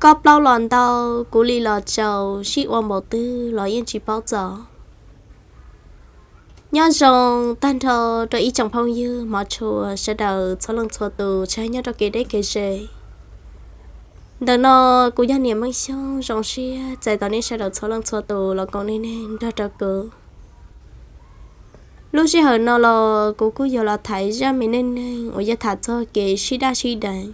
Koj plaub los ntau, kuv li los tsaus, sib ua npaum twg los yeej tsis paub txaus. Nyob zoo tag nrho rau ib tsoom phooj ywg hmov tshua sawv daws txhua leej txhua tus tshaj nyob rau kev deb kev ze. Ntawm no kuv yog niam Meej Xyooj, zoo siab txais tos nej sawv daws txhua leej txhua tus los koom nej neeg nrog rau kuv. Lub sij hawm no los kuv kuj yuav los tham zaj me neej neeg uas yog tham txog kev sib daj sib deev.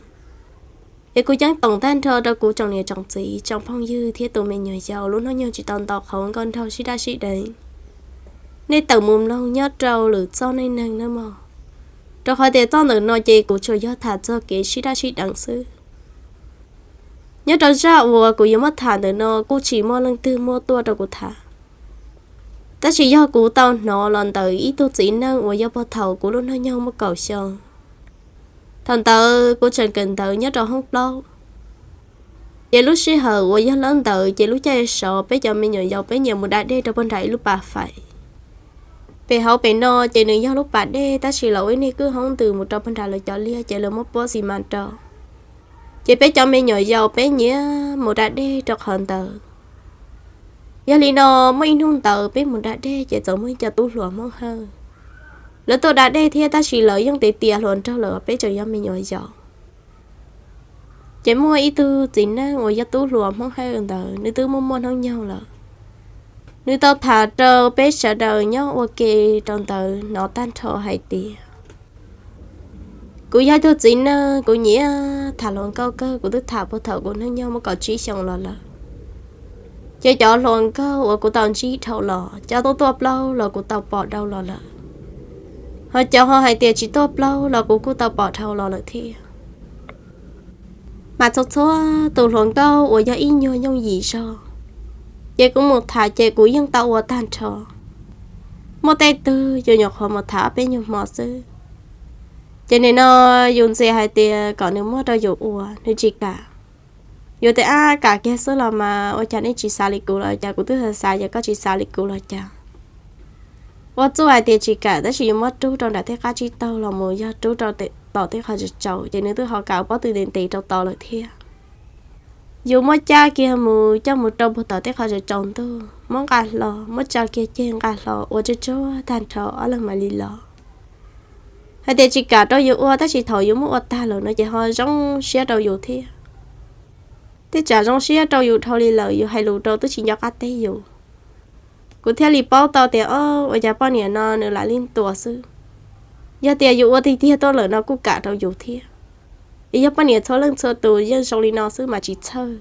Es kuv ceeb toom tag nrho rau kuv tsoom niam tsoom txiv tsoom phooj ywg thiab tus me nyuam yaus lub hnub nyoog tsis tau nto qhov nkauj nraug sib daj sib deev, nej tawm mus mloog nyob rau lwm txoj neej neeg nawb mog. Rau qhov tias txoj ntawm no ces kuv tsuas yog tham txog kev sib daj sib deev xwb. Nyob rau zaj uas kuv yuav muab tham ntawm no kuj tsis muaj leej twg muab tuaj rau kuv tham, tab sis yog kuv tau hnov los ntawm ib tug txiv neej uas yog puag thaum kuv lub hnub nyoog muaj kaum xyoo. Thaum ntawd kuv tseem kawm ntawv nyob rau hoob plaub, ces lub sij hawm uas yog lawm ntawd ces lub caij sov peb cov me nyuam yaus peb nyiam mus da dej rau puag nram ib lub pas fais. Pem hauv pem no ces nws yog lub pas dej tab sis los ua ib niag kwj hoob ntws mus rau puag nram lawv cov liaj ces lawv muab puab xis mas rau. Ces peb cov me nyuam yaus peb nyiam mus da dej rau qhov ntawd. Yog li no, muaj ib hnub ntawd peb mus da dej ces txawm muaj ib co tub hluas Hmoob Hawj, lawv tuaj da dej thiab tab sis lawv yeej tiav tias hluas nraug lawm peb tseem yog me nyuam yaus. Ces muaj ib tug txiv neej uas yog tub hluas Hmoob Hawj ntawd nws twb muaj muaj hnub nyoog lawm. Nws tau tham rau peb sawv daws nyob ua ke rau ntawd hnov tag nrho hais tias kuv yog ib tug txiv neej, kuv nyiam tham hluas nkauj kawg, kuv twb tham puag thaum kuv hnub nyoog muaj kaum tsib xyoos los lawm. Ces cov hluas nkauj uas kuv tau ntsib dhau los, cov tuaj tuaj plaub los kuv tau pom dhau los lawm, ho cov ho hais tias tsis tuaj plaub los kuv kuj tau pom dhau los lawm thiab. Mas txhua txhua tus hluas nkauj uas yog ib nyuag yooj yim zog, ces kuv mus tham ces kuv yeej tau ua tag nrho. Muaj tej tug yus nyuam qhuav mus tham ob peb nyuag hmo xwb, ces nim no yus ntxias hais tias kom nws muab rau yus ua nws tsis kam. Yus tias ab kam kiag xwb los mas ua cas nej tsis xav li kuv los cas, kuv twb xav xav yog koj tsis xav li kuv los cas. Ua txuj hais tias tsis kam tab sis yus muab rub rau nram tej qab tsib taug los mus yog rub rau tom tej qhov tsaus tsaus ces nws twb ho kam ua pob tw ntev ntev rau tod lawm thiab. Yus muab cab kiag mus coj mus rau puag tom tej qhov tsaus tsaus ntuj, muab nqa hlo, muab tso kiag ceg nqa hlo ua tsuag tsuag tag nrho ob leeg mam li los. Hais tias tsis kam rau yus ua tab sis thaum yus muab ua tag lawm no ces ho zoo siab rau yus thiab. Tej tsam zoo siab rau yus dhau li lawm yus hais lus rau twb tsis nco qab teb yus. Kuv thiaj li paub tau tias o, ua cas poj niam no nws lam li ntuas xwb. Yog tias yus ua tiag tiag tuaj lawm no kuj kam rau yus thiab. Es yog poj niam txhua leej txhua tus yeej zoo li no xwb mas tsis txhawj.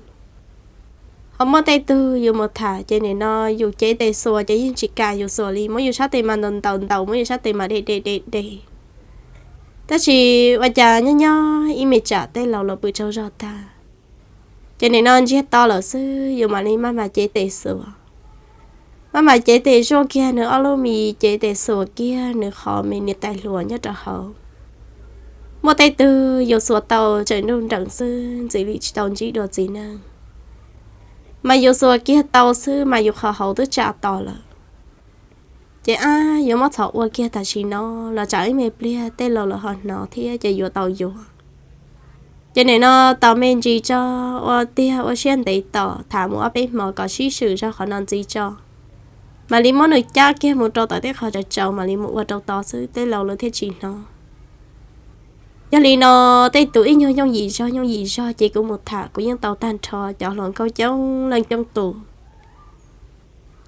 Ho muaj tej tug yus mus tham ces nim no yus cev tes xuas ces yeej tsis kam yus xuas li, muab yus sab tes mas ntaus ntaus ntaus, muab yus sab tes mas de de de de. Tab sis ua cas nyob nyob ib me tsam tej laus los pw tsaug zog tag, ces nim no ntsiag to lawm xwb yus mam li maj mam cev tes xuas. Maj mam cev tes zuaj kiag nws ob lub mis, cev tes xuas kiag nws qhov me niam tais hluas nyob rau hauv. Muaj tej tug yus xuas tau tseem nruj nreem xwb ntxim li tsis tau ntsib dua txiv neej. Mas yus xuas kiag tau xwb mas yus qhov hauv twb tsam to lawm. Ces ab yuav muab txhom ua kiag tam sim no los tsam ib me pliag tej laus lawv ho hnov thiab ces yuav tau yuav. Ces nim no tos me ntsis tso, ua tiag ua siab ntev tos tham mus ob peb hmo kom sib swm zog qhov no ntxiv tso, mam li muab nws cab kiag mus rau tom tej qhov tsaus tsaus mam li mus ua rau tod xwb tej laus lawv thiaj tsis hnov. Yog li no, tej tus ib nyuag yooj yim zog yooj yim zog ces kuv mus tham kuv yeej tau tag nrho cov hluas nkauj coob leej coob tus.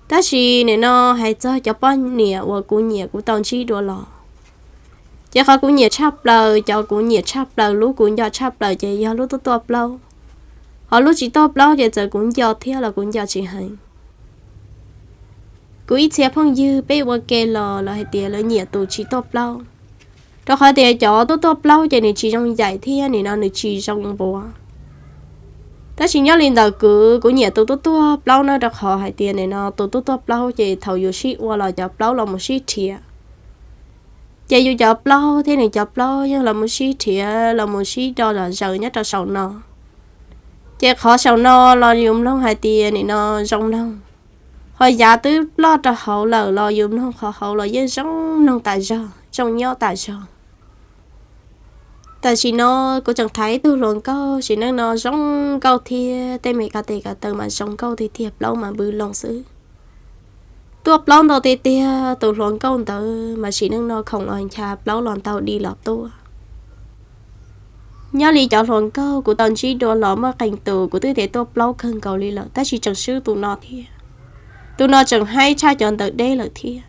Tab sis nim no hais txog cov poj niam uas kuv nyiam kuv tau ntsib dua los, ces qhov kuv nyiam tshaj plaws, cov kuv nyiam tshaj plaws, lub kuv nco tshaj plaws ces yog lub tuaj tuaj plaub. Ho lub tsis tuaj plaub ces txawm kuv nco thiab los kuv nco tsis heev. Kuv ib txhia phooj ywg peb ua ke los lawv hais tias lawv nyiam tus tsis tuaj plaub, rau qhov tias cov tuaj tuaj plaub ces nws tsis zoo yaim thiab nim no nws tsis zoo npuav. Tab sis nyob li ntawm kuv, kuv nyiam tus tuaj tuaj plaub no rau qhov hais tias nim no tus tuaj tuaj plaub ces thaum yus sib ua los cov plaub los mus sib rhiav, ces yus cov plaub thiab nws cov plaub yeej los mus sib rhiav los mus sib do zom zaws nyob rau saum no. Ces qhov saum no los yus mloog hais tias nim no zoo mloog, ho yav twb ploj rau hauv lawm los yus mloog qhov hauv los yeej zoo mloog tas zog, zoo nyob tas zog. Tam sim no kuv tseem thaiv ib tug hluas nkauj, sim neej no zoo nkauj thiab tej me ko tes ko taw mas zoo nkauj tiag tiag, plaub mas npw loo xwb. Tuaj plaub ntau tiag tiag, tus hluas nkauj ntawd mas sim neej no khoom los ncha plaub los ntau di los tuaj. Nyob li cov hluas nkauj kuv tau ntsib dua los muaj qee tus kuv twb tias tuaj plaub kawg nkaus li lawm, tab sis tseem swb tus no thiab. Tus no tseem haib tshaj cov ntawd deb lawm thiab.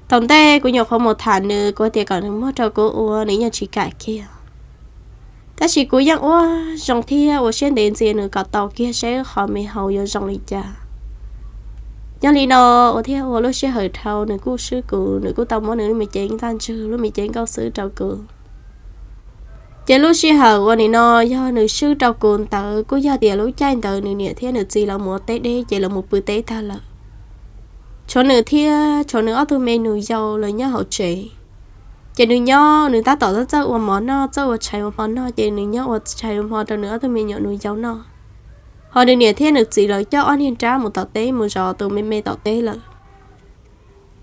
Thaum ntej kuv nyuam qhuav mus tham nws, kuv tias kom nws muab rau kuv ua, nws yeej tsis kam kiag. Tab sis kuv yeej ua zoo thiab ua siab ntev ntxias nws kom tau kiag seb qhov me haus yuav zoo li cas. Nyob li no ua thiab ua, lub sij hawm dhau nws kuj swb kuv, nws kuj tau muab nws lub me cev ntaj ntsug, lub me cev nkauj xwb rau kuv. Ces lub sij hawm uas nim no yog nws swb rau kuv ntawd kuj yog tias lub caij ntawd nws niam thiab nws txiv lawv mus ua teb deb ces lawv mus pw teb tag lawm. Tshuav nws thiab tshuav nws ob tug me nus yau lawv nyob hauv tsev. Ces nws nyob nws tab tom txawj txawj ua mov noj, txawj ua tshais ua hmo noj, ces nws nyob ua tshais ua hmo rau nws ob tug me nyuam nus yau noj. Ho nws niam thiab nws txiv lawv coj ob niag nrab mus tom teb, mus zov tus me me tom teb lawm.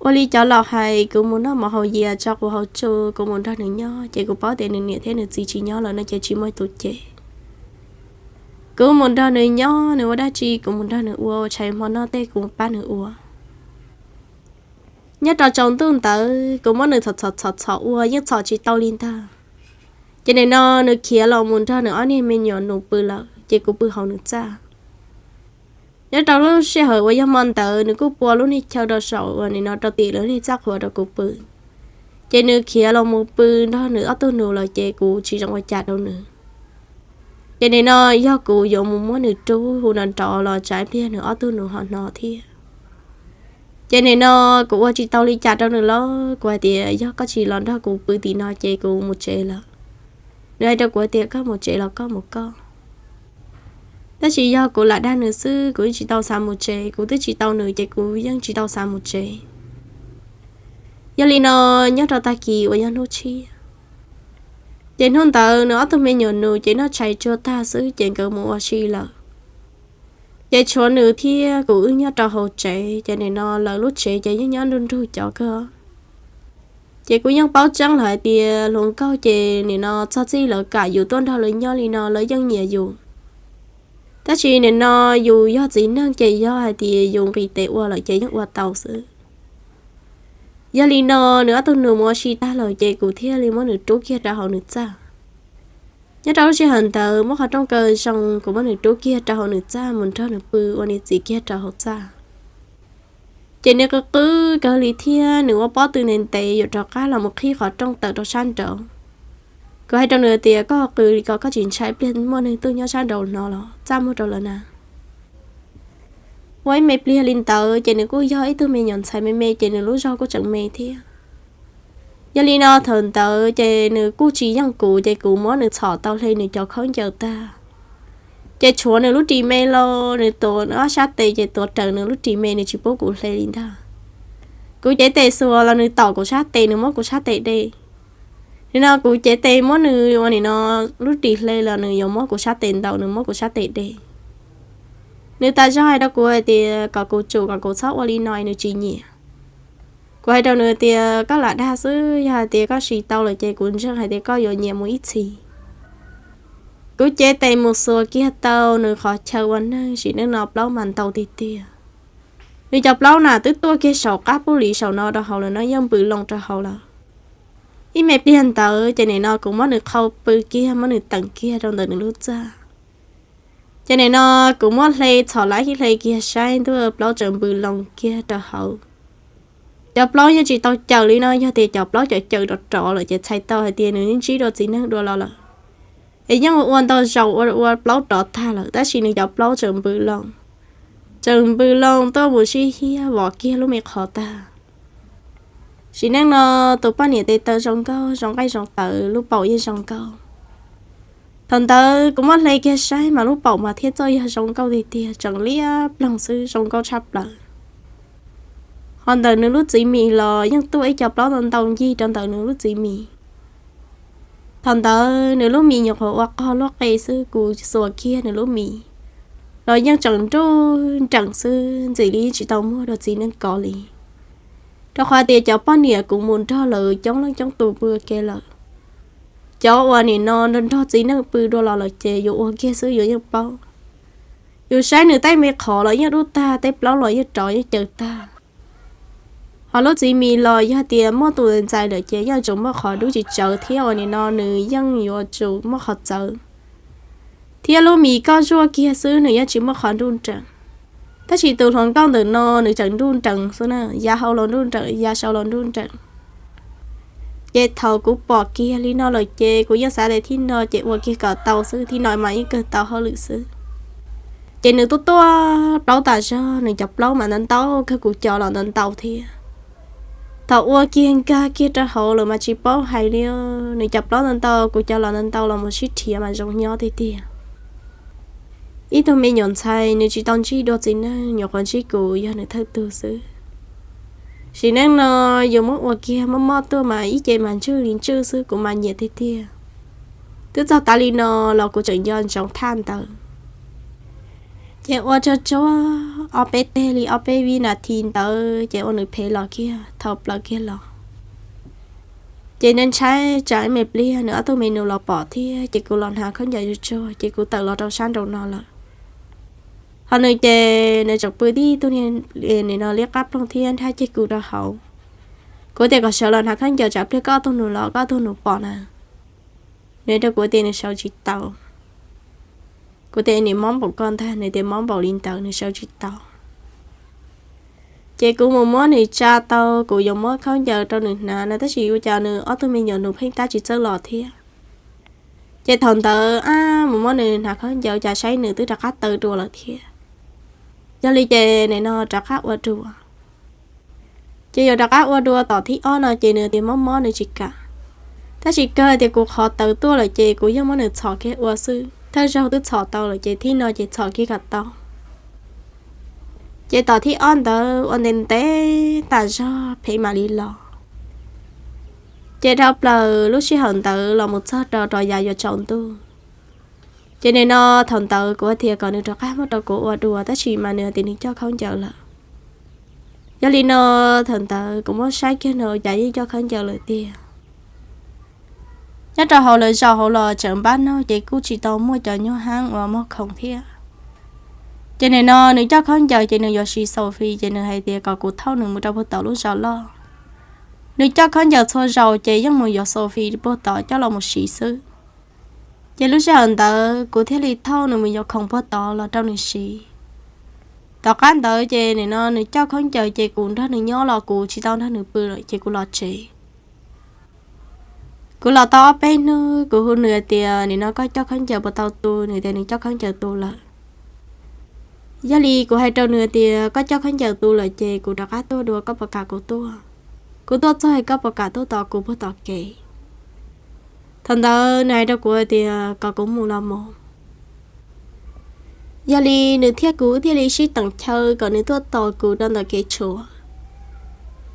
Ua li cov laus hais, kuv mus noj mov haus yias tso quav hauv tsu, kuv mus nrog nws nyob, ces kuv paub tias nws niam thiab nws txiv tsis nyob lawm no ces tsis muaj tus cem. Kuv mus nrog nws nyob, nws ua dab tsi kuv mus nrog nws ua, ua tshais hmo noj tej kuv pab nws ua. Nyob rau tsaus ntuj ntawd kuv muab nws txhom txhom txhom txhom ua yeej txhom tsis tau li ntag. Ces nim no nws khiav los mus nrog nws ob niag me nyuam nus pw lawm, ces kuv pw hauv nws txaj. Nyob rau lub sij hawm uas yog hmo ntawd nws kuj pua lub niag chaw rau saum uas nim no rau tim lub niag txaj qhua rau kuv pw. Ces nws khiav los mus pw nrog nws ob tug nus lawm ces kuv tsis zoo ua cas rau nws. Ces nim no yog kuv yuav mus muab nws rub hu nrov nrov los tsam ib pliag nws ob tug nus ho hnov thiab. Ces nim no kuv ua tsis tau li cas rau nws lawm, kuv hais tias yog koj tsis los nrog kuv pw tim no ces kuv mus tsev lawm. Nws hais rau kuv tias koj mus tsev los koj mus koj. Tab sis yog kuv lam dag nws xwb, kuv yeej tsis tau xav mus tsev, kuv twb tsis tau nws ces kuv yeej tsis tau xav mus tsev. Yog li no, nyob rau tag kis uas yog hnub tshiab, ces hnub ntawd nws ob tug me nyuam nus ces noj tshais tsuag tag xwb ces nkawd mus ua si lawm. Ces tshuav nws thiab kuv wb nyob rau hauv tsev, ces nim no lawv lub tsev ces yeej nyob nrug nrug cov kawg. Ces kuv yeej paub tseeb lawm hais tias hluas nkauj ces nim no txog txij lawv kam yus tuaj nrog lawv nyob li no lawv yeej nyiam yus. Tab sis nim no yus yog txiv neej ces yog hais tias yus nqis tes ua lawm ces yeej ua tau xwb. Yog li no, nws ob tug nus mus ua si tag lawm ces kuv thiaj li muab nws rub kiag rau hauv nws txaj. Nyob rau lub sij hawm ntawd muab qhov rooj kaw zoo, kuv muab nws rub kiag rau hauv nws txaj mus nrog nws pw ua niam txiv kiag rau hauv txaj. Ces nws qw qw kawg li thiab nws ua pob tw ntev ntev yuav rov qab los mus qhib qhov rooj tawm rau sab nraud. Kuv hais rau nws tias koj qw li ko koj tsis ntshai pliag muaj neeg tuaj nyob sab nraud hnov los txaj muag rau lawv na. Ua ib me pliag li ntawd ces nws kuj yog ib tug me nyuam ntxhais me me ces nws lub zog kuj tseem me thiab. Yog li no thaum ntawd ces nws kuj tsis yeej kuv ces kuv muab nws txhom tau hle nws cov khaub ncaws tag. Ces tshuav nws lub ris me los nws tuav ob sab tes ces tuav raws nws lub ris me, nws tsis pub kuv hle li ntag. Kuv cev tes xuas los nws tom kuv sab tes, nws muab kuv sab tes de. Nim no kuv cev tes muab nws ua nim no lub ris hle los nws yuav muab kuv sab tes ntaus, nws muab kuv sab tes de. Nws tas zog hais rau kuv hais tias kom kuv tsum, kom kuv txhob ua li no nws tsis nyiam. Kuv hais rau nws tias koj lam dag xwb, yog hais tias koj sim tau lawm ces kuv ntseeg hais tias koj yuav nyiam mus ib txhis. Kuv cev tes mus xuas kiag tau nws qhov chaw ua neeg, sim neej no plaub mas ntau tiag tiag. Nws cov plaub na twb tuaj kiag saum qab pub lis saum no rau hauv lawm no, yeej npws loo rau hauv lawm. Ib me pliag ntawd ces nim no kuv muab nws qhau pw kiag, muab nws teem kiag rau ntawm nws lub txaj. Ces nim no kuv muab hle txhom laib hle kiag saib ntuj, plaub tseem npws loo kiag rau hauv. Cov plaub yeej tsis tau cawm li no, yog tias cov plaub cawm cawm rov rov lawm ces txhais tau hais tias nws ntsib dua txiv neej dua los lawm. Es yeej ua ntau zaus ua ua plaub rov tag lawm, tab sis nws cov plaub tseem npws loo, tseem npws loo tuaj mus sib hiab vov kiag lub me qhov tag. Sim neej no tus poj niam tes taw zoo nkauj, zoo nqaij zoo tawv, lub paum yeej zoo nkauj. Thaum ntawd kuv muab hle kiag saib mas lub paum mas thiaj txawj yog zoo nkauj tiag tiag, tseem liab ploog xwb, zoo nkauj tshaj plaws. Ho ntawm nws lub txiv mis los yeej tuaj ib co plaub ntau ntau ncig rau ntawm nws lub txiv mis. Thaum ntawd nws lub mis nyuam qhuav ua qog luaj qe xwb, kuv xuas kiag nws lub mis los yeej tseem nruj nreem xwb, ntxim li tsis tau muaj dua txiv neej kov li. Rau qhov tias cov poj niam kuv mus nrog lawv coob leej coob tus pw ua ke lawm. Cov uas nim no nrog txiv neej pw dua los lawm ces yus ua kiag xwb yus yeej paub. Yus saib nws tej me qhov los yeej dub tag, tej plaub los yeej rov yeej caws tag. Ho lub txiv mis los yog tias muaj tus ntxais lawm ces yeej tsuas muaj qhov dub tsis tsawv thiab uas nim no nws yeej yuav tsum muaj qhov txawv. Thiab lub mis koj zuaj kiag xwb nws yeej tsis muaj qhov nruj nreem. Tab sis tus hluas nkauj ntawm no nws tseem nruj nreem xwb na, ya hauv los nruj nreem, ya saud los nruj nreem. Ces thaum kuv pom kiag li no lawm ces kuv yeej xav tias thib no ces ua kiag kom tau xwb, thib no mas yeej kawg tau hauj lwm xwb. Ces nws tuaj tuaj plaub tas zog, nws cov plaub mas ntau ntau kawg, kuv cov los ntau ntau thiab. Thaum ua kiag nkag kiag rau hauv lawm mas tsis paub hais li, nws cov plaub ntau ntau, kuv cov los ntau ntau los mus sib nrhiav mas zoo nyob tiag tiag. Ib tug me nyuam ntxhais nws tsis tau ntsib dua txiv neej, nyuam qhuav ntsib kuv yog nws thawj tug xwb. Sim neej no yus muab ua kiag mob mob tuaj mas ib ce mas ntswj li ntswj xwb, kuv mas nyiam tiag tiag. Twb txog tav li no los kuv tseem nco ntsoov thaj ntawd. Ces ua tsuag tsuag ob peb teg li ob peb vib nas this ntawd ces ua nws phem los kiag, thaum plaws kiag los. Ces nws ntshai tsam me pliag nws ob tug me nus los pom thiab, ces kuv los hnav khaub ncaws tsuag tsuag ces kuv tawm los rau sab nraum no lawm. Ho nws ces nws tseem pw tib tug niag nim no liab qab ploog thiab nrhab ceg kuv rau hauv. Kuv tias kom sawv los hnav khaub ncaws tsam pliag koj ob tug nus los koj ob tug nus pom na. Nws rau kuv tias nws sawv tsis tau. Kuv tias nws mob npaum koj ntag, nws tias mob npaum li ntawd nws sawv tsis tau. Ces kuv mus muab nws tsa tau, kuv yuav muab khaub ncaws rau nws hnav no tab sis ua cas nws ob tug me nyuam nus pheej tab tsis txawj los thiab. Ces thaum ntawd ab mus muab nws hnav khaub ncaws cas saib nws twb rov qab taw dua lawm thiab. Yog li ces nim no rov qab ua dua. Ces yuav rov qab ua dua tom thib ob no ces nws tias mob mob nws tsis kam. Tab sis kawg tias kuv qhov tawv tuaj lawm ces kuv yeej muab nws txhom kiag ua xwb, thawj zaug twb txhom tau lawm ces thib no ces txhom kiag kom tau. Ces tom thib ob ntawd ua ntev ntev tas zog phem mam li los. Ces dhau plaws lub sij hawm ntawd los mus txog rau rov yav yuav tsaus ntuj. Ces nim no thaum ntawd kuv tias kom nws rov qab muab rau kuv ua dua tab sis mas nws tias nws coj khaub ncaws lawm. Yog li no thaum ntawd kuv muab saib kiag no cas yeej coj khaub ncaws lawm tiag. Nyob rau hauv lawv zos hauv los tseem npab nog ces kuj tsis tau muaj cov nyuag haab uas muag khoom thiab. Ces nim no nws coj khaub ncaws ces nws yuav siv Sophie ces nws hais tias kom kuv thauj nws mus rau puag tom lub zos loj. Nws coj khaub ncaws txhua zaus ces yeej mus yuav Sophie puag tod coj los mus siv xwb. Ces lub sij hawm ntawd kuv thiaj li thauj nws mus yuav khoom puag tod los rau nws siv. Tom qab ntawd ces nim no nws coj khaub ncaws ces kuv nrog nws nyob los kuv tsis tau nrog nws pw lawm ces kuv los tsev. Kuv los tau ob peb hnub kuv hu nws tias nim no koj coj khaub ncaws puas tau tu, nws tias nws coj khaub ncaws tu lawm. Yog li kuv hais rau nws tias koj coj khaub ncaws tu lawm ces kuv rov qab tuaj dua, koj puas kam kuv tuaj? Kuv tuaj txog koj puas kam tuaj tos kuv puag tom kev? Thaum ntawd nws hais rau kuv tias kom kuv mus los mus. Yog li nws thiab kuv thiaj li sib teem chaw kom nws tuaj tos kuv rau ntawm kev tshuam.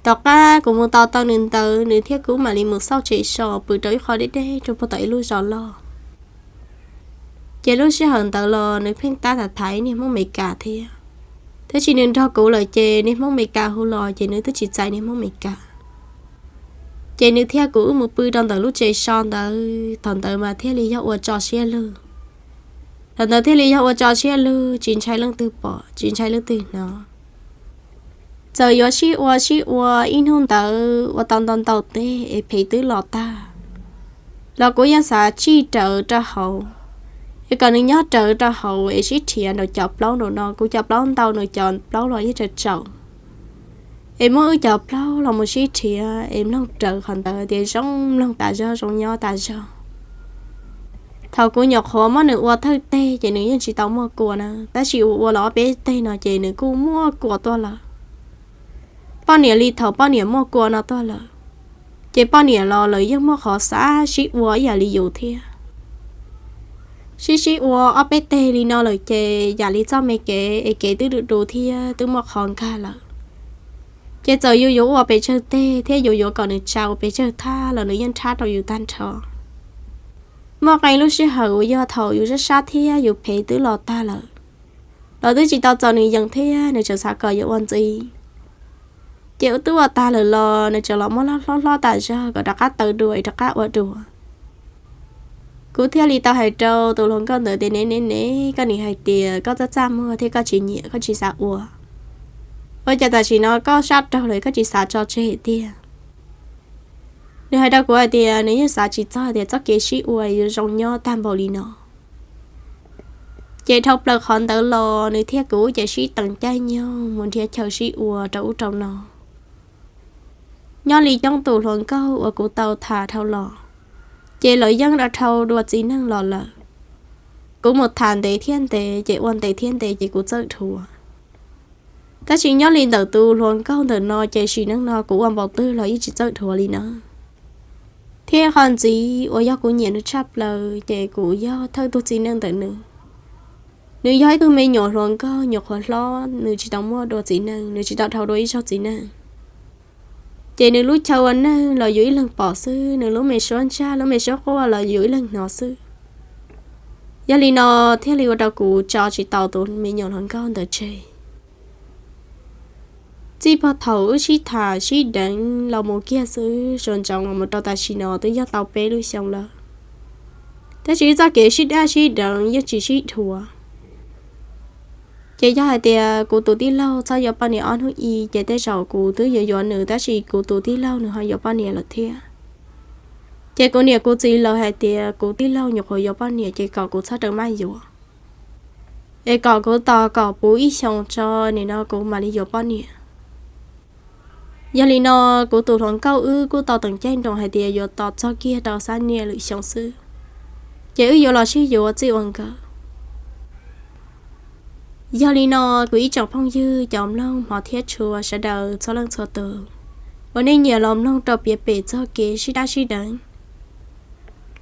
Tom qab kuv mus tos tau nws ntawd nws thiab kuv mam li mus xauj tsev so pw rau ib qho deb deb rau puag tom ib lub zos loj. Ces lub sij hawm ntawd los nws pheej tab tom thaiv niag Hmoob Amelikas thiab. Tab sis nws nrog kuv lawm ces niag Hmoob Amelikas hu los ces nws twb tsis txais niag Hmoob Amelikas. Ces nws thiab kuv wb mus pw rau ntawm lub tsev so ntawd, thaum ntawd mas thiaj li yog ua tso siab lug. Thaum ntawd thiaj li yog ua tso siab lug, tsis ntshai leej twg pom, tsis ntshai leej twg hnov. Txawm yuav sib ua sib ua ib hnub ntawd ua tau ntau ntau teg es phem twb los tag, los kuv yeej xav tsij rawv rau hauv, es kom nws nyob rawv rau hauv es sib nrhiav nraum cov plaub nraum no, kuv cov plaub ntau nws cov plaub los yeej tsaus tsaus. Es muab wb cov plaub los mus sib nrhiav es mloog rawv qhov ntawd tias zoo mloog tas zog zoo nyob tas zog. Thaum kuv nyuam qhuav muab nws ua thawj teg ces nws yeej tsis tau muaj kua na, tab sis ua ua los ob peb teg no ces nws kuj muaj kua tuaj lawm. Poj niam li thaum poj niam muaj kua no tuaj lawm, ces poj niam los lawv yeej muaj qhov xav sib ua ib yam li yus thiab. Sib sib ua ob peb teg li no lawm ces yam li txoj me kev es kev twb du du thiab twb muaj qhov nkag lawm. Ces txawm yus yuav ua pes tsawg teg thiab yus yuav kom nws tsa ua pes tsawg thaj los nws yeej nrhab rau yus tag nrho. Muaj qee lub sij hawm uas yog thaum yus sab sab thiab yus phem twb los tag lawm, los twb tsis tau txaus nws yees thiab nws tseem xav kom yus ua ntxiv. Ces twb ua tag lawm los nws tseem los muab hlob hlob hlob tas zog kom rov qab taw dua es rov qab ua dua. Kuv thiaj li tau hais rau tus hluas nkauj ntawd tias, Ne ne ne, koj nim hais tias koj txaj txaj muag thiab koj tsis nyiam, koj tsis xav ua, ua cas tam sim no koj sab raug lawm koj tsis xav tso tseg tiag? Nws hais rau kuv hais tias nws yeej xav tsis txog tias txoj kev sib ua yuav zoo nyob tag npaum li no. Ces dhau plaws qhov ntawd los nws thiab kuv ces sib teem caij nyoog mus nrhiav chaw sib ua rau ub rau no. Nyob li coob tus hluas nkauj uas kuv tau tham dhau los, ces lawv yeej dhau dua txiv neej los lawm. Kuv mus tham ntev thiab ntev ces ua ntev thiab ntev ces kuv txawj dhuav. Tab sis nyob li ntawm tus hluas nkauj ntawm no ces sim neej no kuv ua npaum twg los yeej tsis txawj dhuav li na. Thiab qhov ntxiv uas yog kuv nyiam nws tshaj plaws ces kuv yog thawj tug txiv neej ntawm nws. Nws yog ib tug me nyuam hluas nkauj nyuam qhuav hlob, nws tsis tau muaj dua txiv neej, nws tsis tau dhau dua ib zaug txiv neej. Ces nws lub chaw ua neeg los yus ib leeg pom xwb, nws lub me suab ntsaj lub me suab quaj los yus ib leeg hnov xwb. Yog li no thiaj li ua rau kuv tso tsis tau tus me nyuam hluas nkauj ntawd tseg. Txij puag thaum wb sib tham sib deev los mus kiag xwb, sawv ntsoov los mus rau tam sim no twb yog tau peb lub xyoo lawm, tab sis txoj kev sib daj sib deev yeej tsis sib dhuav. Ces yog hais tias kuv tus tij laug txhob yuav poj niam ob hnub i ces tej zaum kuv twb yuav yuav nws, tab sis kuv tus tij laug nws ho yuav poj niam lawm thiab. Ces kuv niam kuv txiv lawv hais tias kuv tij laug nyuam qhuav yuav poj niam ces kom kuv txhob rawm maj yuav, es kom kuv tos kom puv ib xyoos tso, nim no kuv mam li yuav poj niam. Yog li no, kuv tus hluas nkauj wb kuj tau teem caij nroos hais tias yuav tos txog kiag rau xab niaj lwm xyoo xwb, ces wb yuav los sib yuav txij ua nkawm. Yog li no, kuv ib tsoom phooj ywg cov mloog hmov thiab tshua sawv daws txhua leej txhua tus uas nej nyiam los mloog rau piav pem txog kev sib daj sib deev,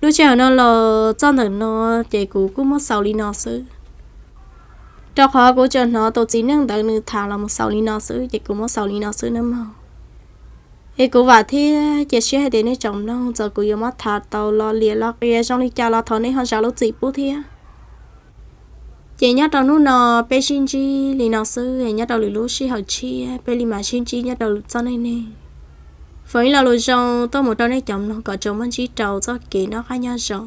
lub sij hawm no los txog ntawm no ces kuv kuj muab xaus li no xwb. Rau qhov kuv tsuas hnov tus txiv neej ntawd nws tham los mus xaus li no xwb ces kuv muab xaus li no xwb nawb mog. Es kuv vam thiab cia siab hais tias nej tsoom mloog txawm kuv yuav muab tham tau lo liam lo qias zoo li cas los thov nej ho zam lub txim pub thiab. Ces nyob rau hnub no peb sib ntsib li no xwb, nyob rau lwm lub sij hawm tshiab peb li mam sib ntsib nyob rau lwm txoj neej neeg. Foom ib lo lus zoo tuaj mus rau nej cov mloog kom tsuas muaj ntsib rau txoj kev noj qab nyob zoo.